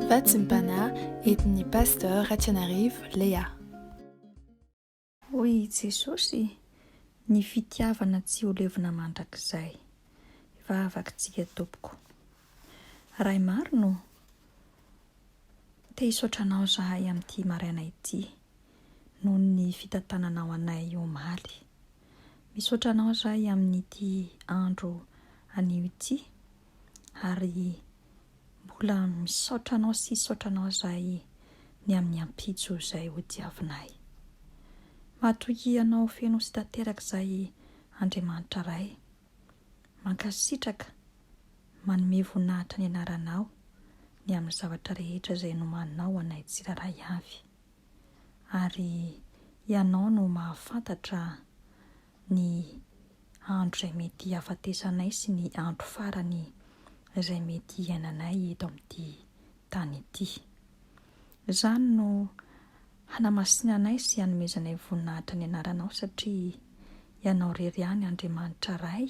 Vatsim-panahy entin'ny Pasteur Ratianarivo Léa. Hoy i Jesosy, Ny fitiavana tsy ho levona mandrakizay. Hivavaka-tsika tompoko. Ray marina o, te hisaotra Anao izahay amin'ity maraina ity noho ny fitantananao anay omaly. Misaotra Anao izahay amin'ity andro anio ity ary mbola misaotra Anao sy hisaotra Anao izahay ny amin'ny ampitso izay ho diavinay. Matokia Anao feno sy tanteraka izahay Andriamanitra Ray. Mankasitraka, manome voninahitra ny Anaranao ny amin'ny zavatra rehetra izay nomaninao ho anay tsirairay avy. Ary Ianao no mahafantatra ny andro izay mety hahafatesanay sy ny andro farany izay mety hiainanay eto amin'ity tany ity. Izany no hanamasinanay sy hanomezanay voninahitra ny anaranao satria Ianao irery ihany Andriamanitra Ray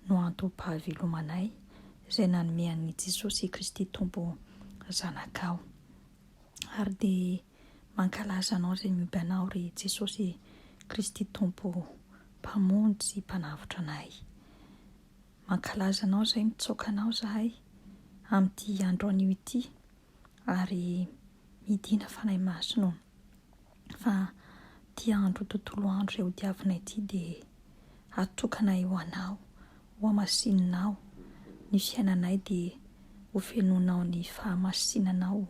no antom-pahavelomanay izay nanome an'i Jesosy Kristy Tompo Zanakao. Ary dia mankalaza Anao izay mihoby Anao ry Jesosy Kristy Tompo Mpamonjy sy Mpanavotra anay. Mankalaza Anao izay mitsaoka Anao izahay amin'ity andro anio ity ary midina Fanahy Masina ô fa ity andro tontolo andro izay hodiavinay ity dia atokanay ho Anao, hohamasininao ny fiainanay dia hofenoinao ny fahamasinanao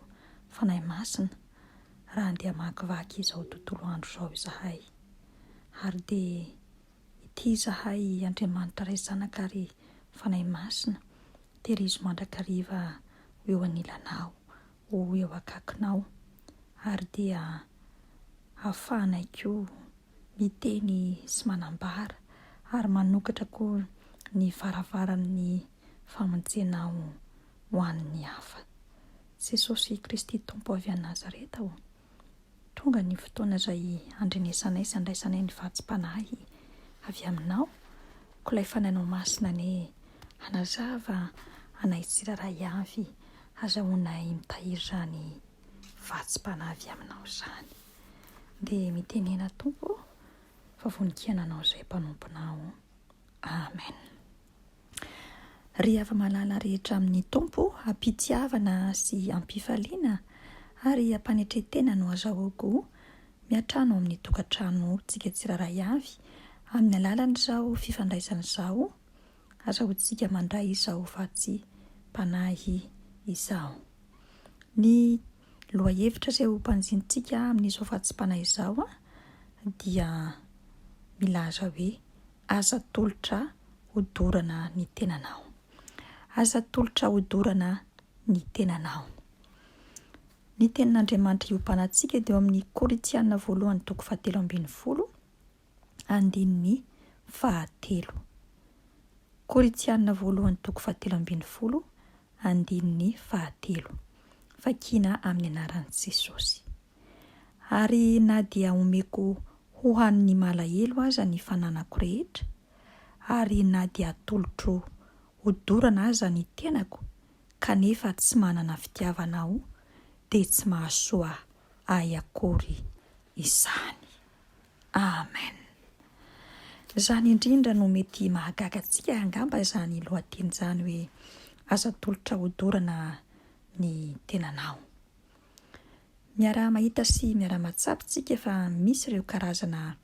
Fanahy Masina raha andeha hamakivaky izao tontolo andro izao izahay. Ary dia ity izahay Andriamanitra Ray Zanaka ary Fanahy Masina, tehirizo mandrakariva ho eo anilanao, ho eo akakinao, ary dia ahafahanay koa miteny sy manambara ary manokatra koa ny varavaran'ny famonjenao ho an'ny hafa. Jesosy Kristy Tompo avy any Nazareta ô, tonga ny fotoana izay handrenesanay sy handraisanay ny vatsim-panahy avy Aminao, koa ilay Fanahinao Masina anie hanazava anay tsirairay avy hazahoanay mitahiry izany vatsim-panahy avy Aminao izany. Dia mitenena Tompo ô, fa vonon-kiainanao izay mpanomponao. Amen. Ry hava-malala rehetra amin'ny Tompo, am-pitiavana sy am-pifaliana ary am-panetren-tena no azahoako miantrano ao amin'ny tokantranontsika tsirairay avy, amin'ny alalan'izao fifandraisana izao, azahoantsika mandray izao vatsim-panahy izao. Ny lohahevitra izay hobanjinintsika amin'izao vatsim-panahy izao dia milaza hoe. Aza atolotra hodorana ny tenanao. Aza atolotra hodorana ny tenanao. Ny tenin'Andriamanitra iompanantsika dia eo amin'ny Korintiana voalohany toko fahatelo ambin'ny folo, andininy fahatelo. Korintiana voalohany toko fahatelo ambin'ny folo, andininy fahatelo. Vakiana amin'ny anaran'i Jesosy. Ary na dia omeko ho an'ny malahelo aza ny fananako rehetra, ary na dia atolotro hodorana aza ny tenako, kanefa tsy manana fitiavana aho, dia tsy mahasoa ahy akory izany. Amen. Izany indrindra no mety mahagaga antsika angamba izany lohateny izany hoe aza atolotra hodorana ny tenanao. Miaraha-mahita sy miara-mahatsapa isika fa misy ireo karazana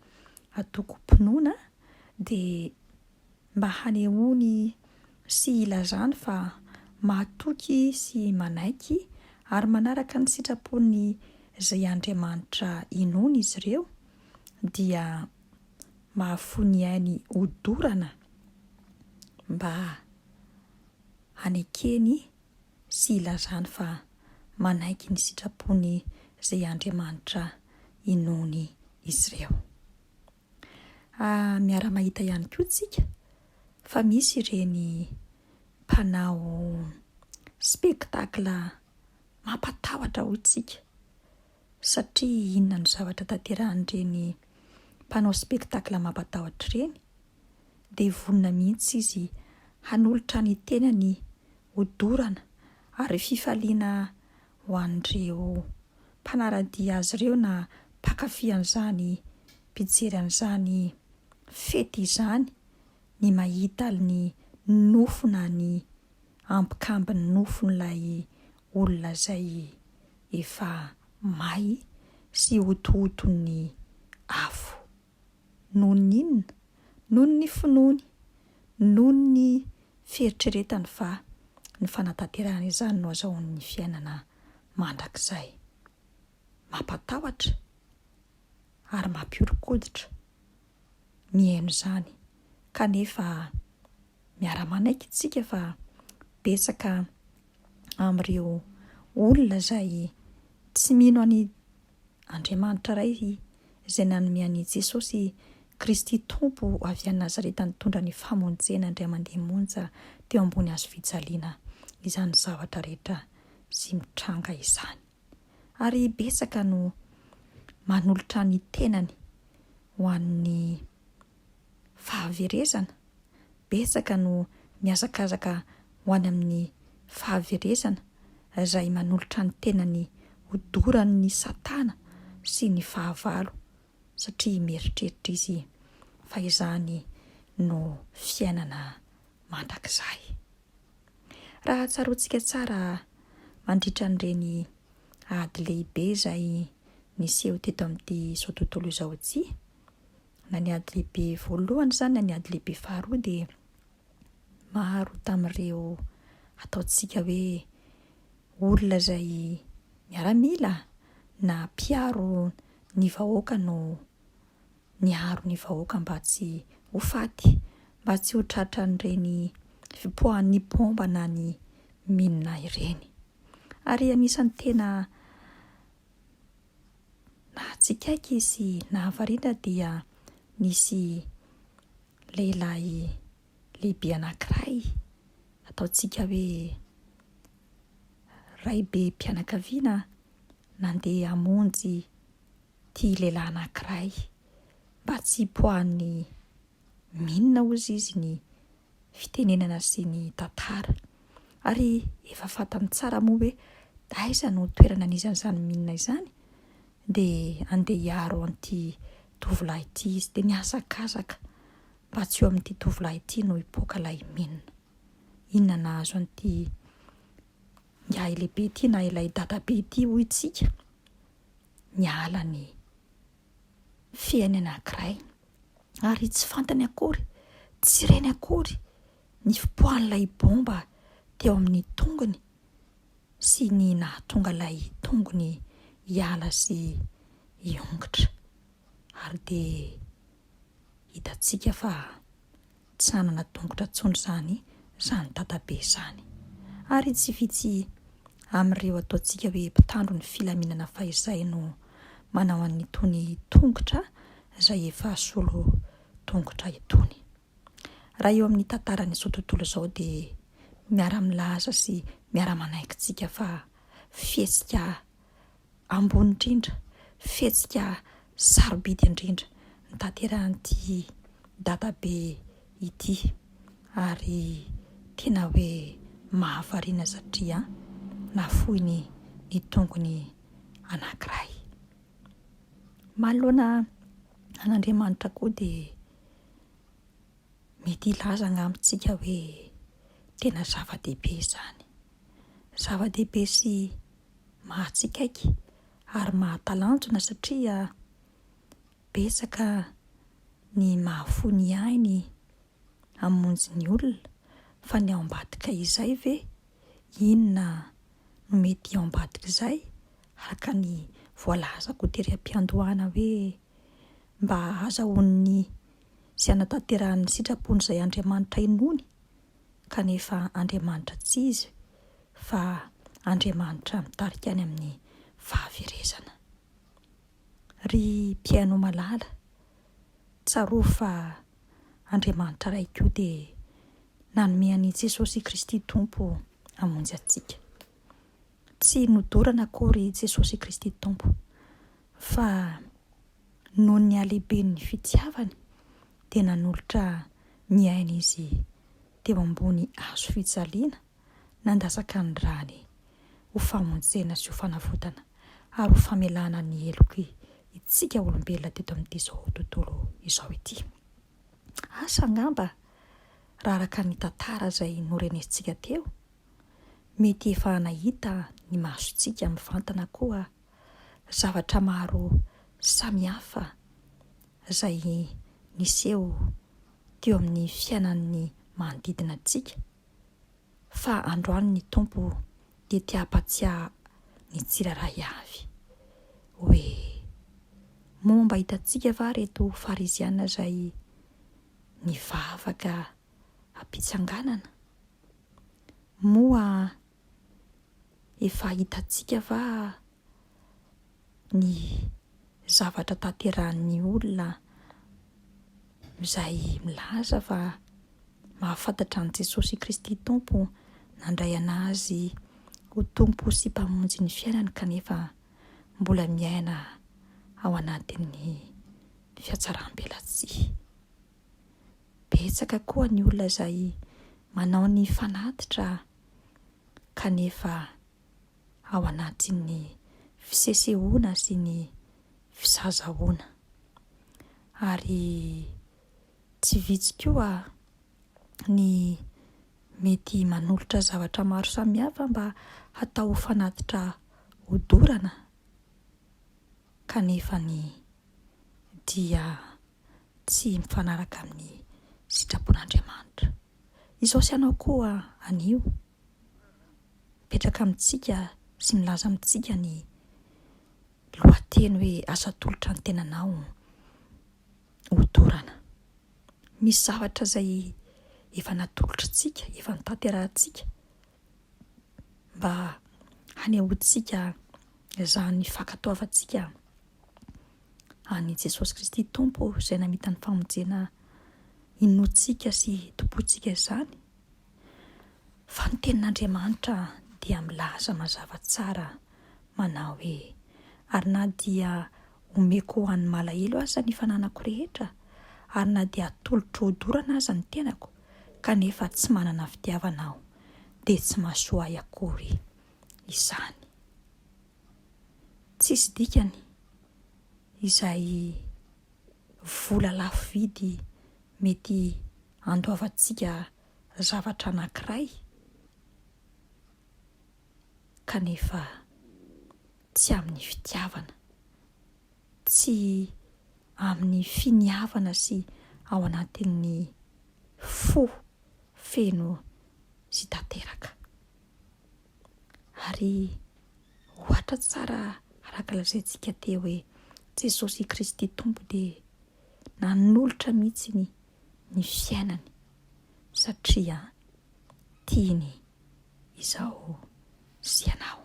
antokom-pinoana dia mba hanehoany sy hilazany fa mahatoky sy manaiky ary manaraka ny sitrapon'ny izay Andriamanitra inoany izy ireo dia mahafoy ny ainy hodorana mba hanekeny sy hilazany fa manaiky ny sitrapony izay Andriamanitra inoany izy ireo. Miara-mahita ihany koa tsika fa misy ireny mpanao spectacle mampatahotra hoy tsika satria inona no zavatra tanterahan'ireny mpanao spectacle mampatahotra ireny dia vonona mihitsy izy hanolotra ny tenany hodorana ary fifaliana. ho an'ireo mpanara-dia azy ireo na mpankafy an'izany mpijery an'izany fety izany ny mahita ny nofo na ny ampikambin'ny nofon'ilay olona izay efa may sy hotohoton'ny afo. Noho ny inona? Noho ny finoany, noho ny fieritreretany fa ny fanatanterahana izany no azahoany ny fiainana mandrakizay. Mampatahotra ary mampihoron-koditra mihaino izany, kanefa miara-manaiky isika fa betsaka amin'ireo olona izay tsy mino an'i Andriamanitra Ray izay nanome an'i Jesosy Kristy Tompo avy any Nazareta nitondra ny famonjena indray mandeha monja teo ambony hazo fijaliana izany zavatra rehetra sy mitranga izany. Ary betsaka no manolotra ny tenany ho an'ny fahaverezana, betsaka no mihazakazaka ho any amin'ny fahaverezana izay manolotra ny tenany ho doran'ny satana sy ny fahavalo satria mieritreritra izy fa izany no fiainana mandrakizay. Raha tsaroantsika tsara mandritra an'ireny ady lehibe izay niseho teto amin'ity izao tontolo izao ity, na ny ady lehibe voalohany izany na ny ady lehibe faharoa dia maro tamin'ireo ataontsika hoe olona izay miaramila na mpiaro ny vahoaka no niaro ny vahoaka mba tsy ho faty, mba tsy ho tratran'ireny fipoahan'ny baomba na ny mine ireny. Ary anisan'ny tena Nahatsikaiky sy nahavariana dia nisy lehilahy lehibe anankiray, ataontsika hoe raibem-pianakaviana, nandeha hamonjy ity lehilahy anankiray mba tsy hipoahan'ny mine hozy izy ny fitenenana sy ny tantara. Ary efa fantany tsara moa hoe aiza no toerana nisy an'izany mine izany, dia andeha hiaro an'ity tovolahy ity izy. Dia nihazakazaka mba tsy eo amin'ity tovolahy ity no hipoaka ilay mine. Inona nahazo an'ity ingahy lehibe ity na ilay dadabe ity hoy isika? Niala ny fehiny anankiray ary tsy fantany akory, tsy reny akory ny fipoahan'ilay bomba teo amin'ny tongony sy ny nahatonga ilay tongony hiala sy hiongotra ary dia hitantsika fa Tsy hanana tongotra intsony izany izany dadabe izany. Ary tsy vitsy amin'ireo ataontsika hoe mpitandro ny filaminana fahizay no manao an'itony tongotra izay efa solo tongotra itony. Raha eo amin'ny tantaran'izao tontolo izao dia miara-milaza sy miara-manaiky tsika fa fihetsika ambony indrindra, fihetsika sarobidy indrindra notanterahin'ity dadabe ity ary tena hoe mahavariana satria nafoiny ny tongony anankiray. Manoloana an'Andriamanitra koa dia mety hilaza angamba isika hoe tena zava-dehibe izany. Zava-dehibe sy mahatsikaiky ary mahatalanjona satria betsaka ny mahafoy ny ainy hamonjy ny olona fa ny ao ambadika izay ve inona no mety ao ambadik'izay araka ny voalazako tery am-piandohana hoe mba hahazahoany sy hanatanterahany ny sitrapony izay Andriamanitra inoany kanefa Andriamanitra tsy izy fa Andriamanitra mitarika any amin'ny fahaverezana. Ry mpihaino malala, tsarovy fa Andriamanitra Ray koa dia nanome an'i Jesosy Kristy Tompo hamonjy antsika. Tsy nodorana akory Jesosy Kristy Tompo fa noho ny halehiben'ny fitiavany dia nanolotra ny ainy Izy teo ambony hazo fijaliana nandatsaka ny rany. ho famonjena sy ho fanavotana ary ho famelana ny heloky itsika olombelona teto amin'ity izao tontolo izao ity. Asa angamba raha araka ny tantara izay norenesintsika teo, mety efa nahita ny masontsika mivantana koa zavatra maro samihafa izay niseho teo amin'ny fiainan'ny manodidina antsika fa androany ny Tompo dia te hampatsiahy ny tsirairay avy hoe moa mba hitantsika va reto Fariziana izay nivavaka am-pitsanganana? Moa efa hitantsika va ny zavatra tanterahin'ny olona izay milaza fa mahafantatra an'i Jesosy Kristy Tompo nandray an'azy ho Tompo sy Mpamonjy ny fiainany kanefa mbola miaina ao anatin'ny fiatsaram-belatsihy. Betsaka koa ny olona izay manao ny fanatitra kanefa ao anatin'ny fisesehoana sy ny fizazahoana. Ary tsy vitsy koa ny mety manolotra zavatra maro samihafa mba hatao ho fanatitra hodorana kanefa ny dia tsy mifanaraka amin'ny sitrapon'Andriamanitra. Izao sy ianao koa anio, mipetraka amintsika sy milaza amintsika ny lohateny hoe asa atolotra ny tenanao hodorana. Misy zavatra izay efa natolotritsika, efa notanterahantsika mba hanehoantsika izany fankatoavantsika an'i Jesosy Kristy Tompo izay namita ny famonjena inoantsika sy tompointsika izany. Fa ny tenin'Andriamanitra dia milaza mazava tsara manao hoe, Ary na dia omeko ho an'ny malahelo aza ny fananako rehetra, ary na dia atolotro hodorana aza ny tenako, kanefa tsy manana fitiavana aho, dia tsy mahasoa ahy akory izany. Tsisy dikany izay vola lafo vidy mety andoavantsika zavatra anankiray kanefa tsy amin'ny fitiavana, tsy amin'ny finiavana sy ao anatin'ny fo feno sy tanteraka. Ary ohatra tsara araka lazaintsika teo hoe Jesosy Kristy Tompo dia nanolotra mihitsy ny ny fiainany satria tiany izao sy ianao.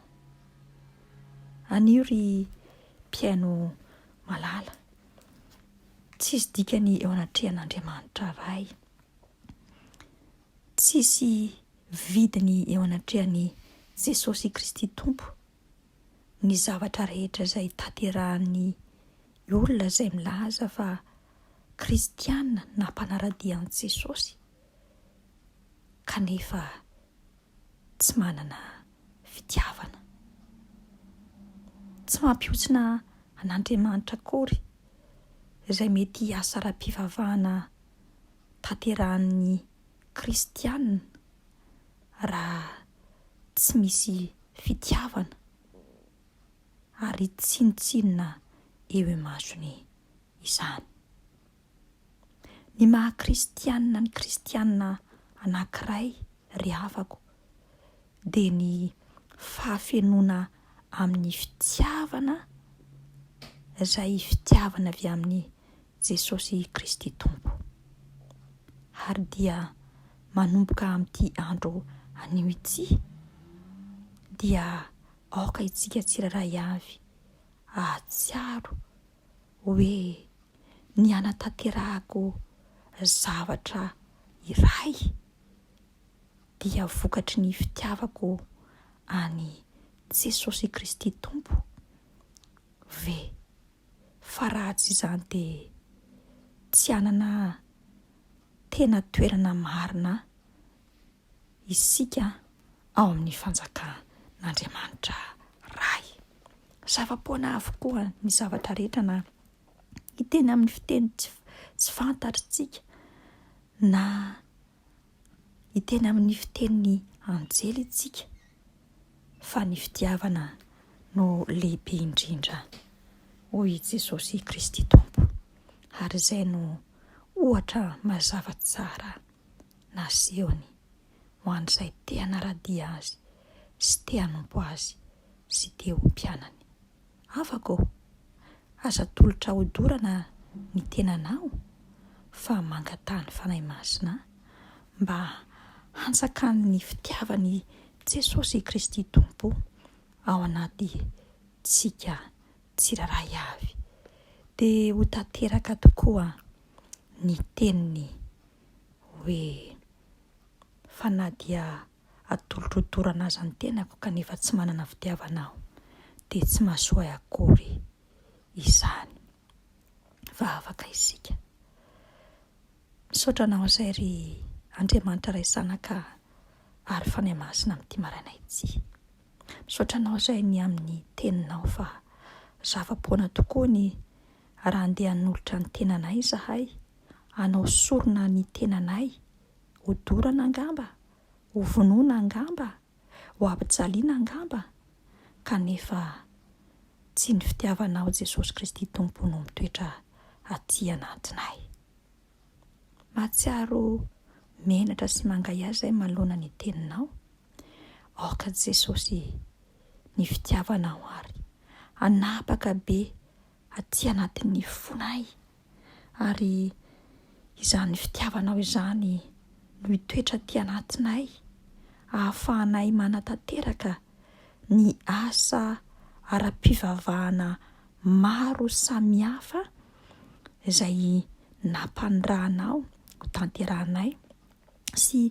Anio ry mpihaino malala, tsisy dikany eo anatrehan'Andriamanitra Ray. Tsisy vidiny eo anatrehan'i Jesosy Kristy Tompo ny zavatra rehetra izay tanterahan'ny olona izay milaza fa kristiana na mpanara-dia an'i Jesosy kanefa tsy manana fitiavana. Tsy mampihontsina an'Andriamanitra akory izay mety asa ara-pivavahana tanterahan'ny kristiana raha tsy misy fitiavana ary tsinontsinona eo imasony izany. Ny maha kristiana ny kristiana anankiray ry havako dia ny fahafenoana amin'ny fitiavana izay fitiavana avy amin'i Jesosy Kristy Tompo. Ary dia manomboka amin'ity andro anio ity dia aoka isika tsirairay avy hahatsiaro hoe ny hanatanterahako zavatra iray dia vokatry ny fitiavako an'i Jesosy Kristy Tompo ve? Fa raha tsy izany dia tsy hanana tena toerana marina isika ao amin'ny fanjakan'Andriamanitra. n'Andriamanitra Ray. Zava-poana avokoa ny zavatra rehetra na hiteny amin'ny fiteny tsy fantatritsika na hiteny amin'ny fitenin'ny anjely isika fa ny fitiavana no lehibe indrindra hoy i Jesosy Kristy Tompo ary izay no ohatra mazava tsara nasehony ho an'izay te hanara-dia azy sy te hanompo azy sy te ho mpianany. Afaka ô! Aza atolotra hodorana ny tenanao fa mangataha ny Fanahy Masina mba hanjakan'ny fitiavan'i Jesosy Kristy Tompo ao anaty tsika tsirairay avy. Dia ho tanteraka tokoa ny teniny hoe fa na dia atolotro hodorana aza ny tenako kanefa tsy manana fitiavana aho dia tsy mahasoa ahy akory izany. Vavaka isika. Misaotra anao izay ry Andriamanitra Ray Zanaka ary Fanahy Masina amin'ity maraina ity. Misaotra anao izay ny amin'ny teninao fa zava-poana tokoa ny raha andeha hanolotra ny tenanay izahay, hanao sorona ny tenanay, hodorana angamba, hovonoina angamba, ho ampijaliana angamba, kanefa tsy ny fitiavanao Jesosy Kristy Tompo no mitoetra aty anatinay. Mahatsiaro menatra sy mangahiahy izahay manoloana ny teninao. Aoka Jesosy ny fitiavanao ary hanapaka be aty anatin'ny fonay ary izany fitiavanao izany no hitoetra aty anatinay ahafahanay manatanteraka ny asa ara-pivavahana maro samihafa izay nampanirahanao ho tanterahanay sy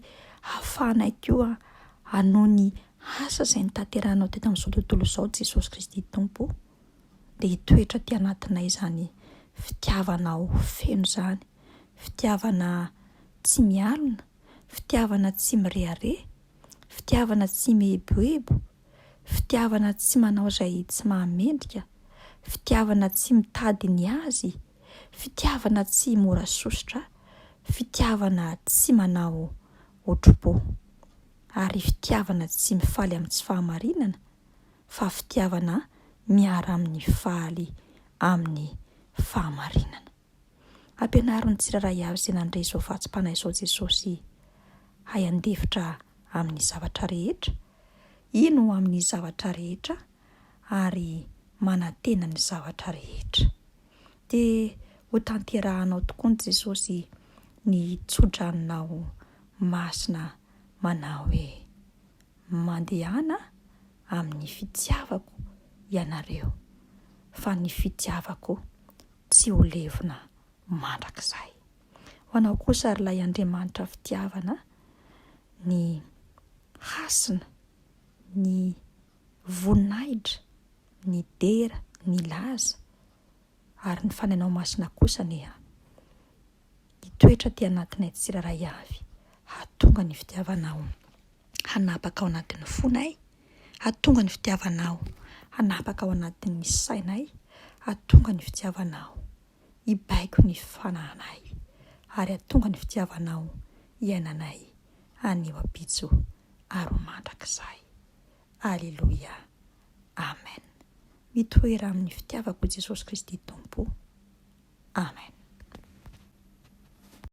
ahafahanay koa hanohy ny asa izay notanterahanao teto amin'izao tontolo izao Jesosy Kristy Tompo. dia hitoetra aty anatinay izany fitiavanao feno izany, fitiavana tsy mialona, fitiavana tsy mirehareha, fitiavana tsy mieboebo, fitiavana tsy manao izay tsy mahamendrika, fitiavana tsy mitady ny azy, fitiavana tsy mora sosotra, fitiavana tsy manao otri-po, ary fitiavana tsy mifaly amin'ny tsy fahamarinana, fa fitiavana miara-amin'ny faly amin'ny fahamarinana. Ampianaro ny tsirairay avy izay nandre izao vatsim-panahy izao Jesosy hay handefitra amin'ny zavatra rehetra, hino amin'ny zavatra rehetra ary manantena ny zavatra rehetra. Dia ho tanterahanao tokoa ny Jesosy ny tsodranonao masina manao hoe. Mandehana amin'ny fitiavako ianareo, fa ny fitiavako tsy ho levona mandrakizay. Ho anao kosa, ry ilay Andriamanitra fitiavana, ny hasina, ny voninahitra, ny dera, ny laza, ary ny Fanahinao Masina kosa anie hitoetra aty anatinay tsirairay avy, hahatonga ny fitiavanao hanapaka ao anatin'ny fonay, hahatonga ny fitiavanao hanapaka ao anatin'ny sainay, hahatonga ny fitiavanao hibaiko ny fanahinay, ary hahatonga ny fitiavanao hiainanay anio ampitso ary ho mandrakizay. Aleloia. Amen. Mitoera amin'ny fitiavako Jesosy Kristy Tompo. Amen.